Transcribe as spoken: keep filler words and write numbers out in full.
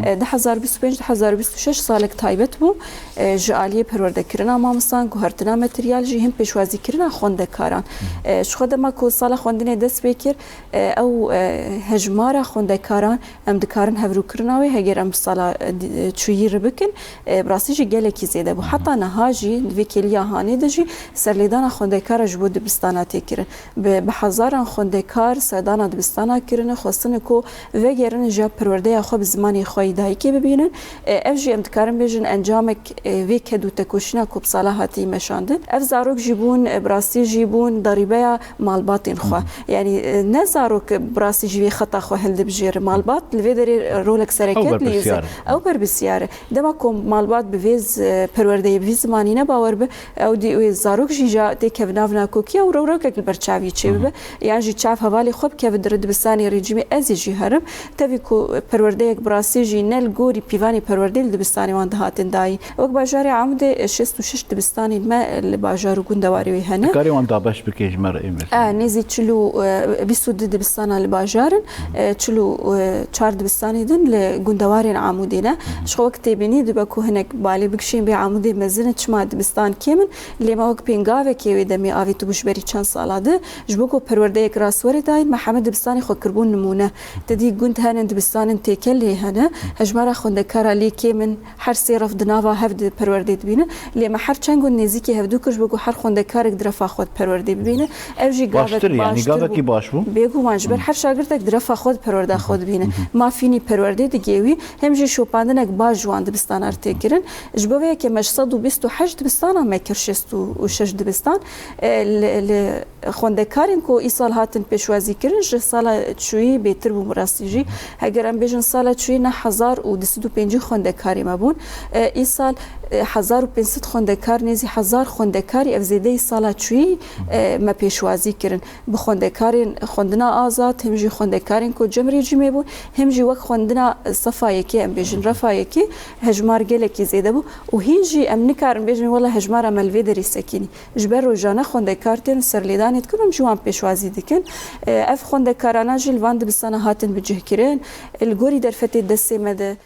E, du hezar bîst û pênc, du hezar bîst û şeş salek taybet bû. E, ji aliyê perwerdekirina mamostan, guhertina materyal jî, him pêşwazîkirina xwendekaran. E, ji xwe dema ku sala xwendinê dest pê kir, e, ew, e, hejmara xwendekaran em dikarin hevrûkirina wê, heger em sala, e, di-, e, çûyî re bikin, e, bi rastî jî gelekî zêde bû. Heta niha jî di vê kêliya hanê de jî serlêdana xwendekara ji bo dibistana tê kirin. Bi, bi hezaran xwendekar serdana dibistana kirine, xwestine ku vegerin ji perwerdeya xwe bi zimanê xwe yî dayikê bibînin. E, ev jî em dikarin bêjin encamek, e, vê ked û tekoşîna ku bi sala hatî meşandin. Ev zarok jî bûn, e, bi rastî jî bûn derîbeya malbatên xwe. Yanî, e, ne zarok bi rastî jî vê xeta xwe hildibijêre. Malbat li vê derê rolek sereket li yê. Ew berpirsiyar e. Dema ku malbat bi vê z-, e, perwerdeyê, bi vî zimanî ne bawer be, ew dî wê zarok jî ja têkeve nav nakokiya û rewrewkek li ber çavî çêbibe. Yan jî çav hevalê xwe bikeve di re dibistanê rejîmê, ez ê jî herim. Tevî ku perwerdeyek bi rastî jî ne li gorî pîvanê perwerdeyê li dibistanê wan dihatin dayîn. Wek bajarê Amûdê, e, şêst û şeş dibistanên me li bajar û gundewarê wê hene. Dikarê wan dabeş bike ji me re ê mesela? E, nêzî çil û, e, bîst û du dibistana li bajar in, e, çil û çar dibistanê din li gundewarên Amûdê ne. Ji xwe wek têbînî dibe ku hinek balê bikişên bê Amûdê mezin e, çima dibistan kêm in? Lê me wek pêngavekê wê demê avêtibû ji berî çend sala di, ji bo ku perwerdeyek rast were dayîn, me heme dibistanê xwe kiribûn nimûne. Te dî gund hene, dibistanên têkel lê hene, hejmara xwendekara lê kêm in, her sê ref di nava hev di perwerdê dibînin. Lê me her çend gund nêzîkî hevdû kir, ji bo ku her xwendekarek di refa xwe di perwerdê bibîne. Ev jî gavek baştir, yanî baştir gavekî bû. Baş bû. Bêguman ji ber her şagirtek di refa xwe di perwerda xwe dibîne. Mafînî perwerdê digê wî, hem jî şopandinek baş ji wan dibistana re tê kirin. Ji bo vê yekê me ji sed û bîst û heşt dibistana me kir, şêst û şeş dibistan. E, li, li xwendekarên ku îsal hatin pêşwazî kirin, ji sala çûyî bêtir bûn bi rastî jî. Heger em bêjin sala çûyî ne hezar û du sed û pêncî xwendekarê me bûn. E, îsal, e, hezar û pênc sed xwendekar, nêzî hezar xwendekarî ev zêdeyî sala çûyî, e, me pêşwazî kirin. Bi xwendekarên xwendina azad, him jî xwendekarên ku cem rejîmê bûn, him jî wek xwendina sefa yekê, em bêjin refa yekê, hejmar gelekî zêde bû. Û hîn jî em nikarin bêjin, wela hejmara me li vê derê sekinî. Ji ber rojane xwendekar tên û serlêdanê dikin û em ji wan pêşwazî dikin. E, ev xwendekarana jî li van dibistana hatin bicihkirin. Li gorî derfetê destê me de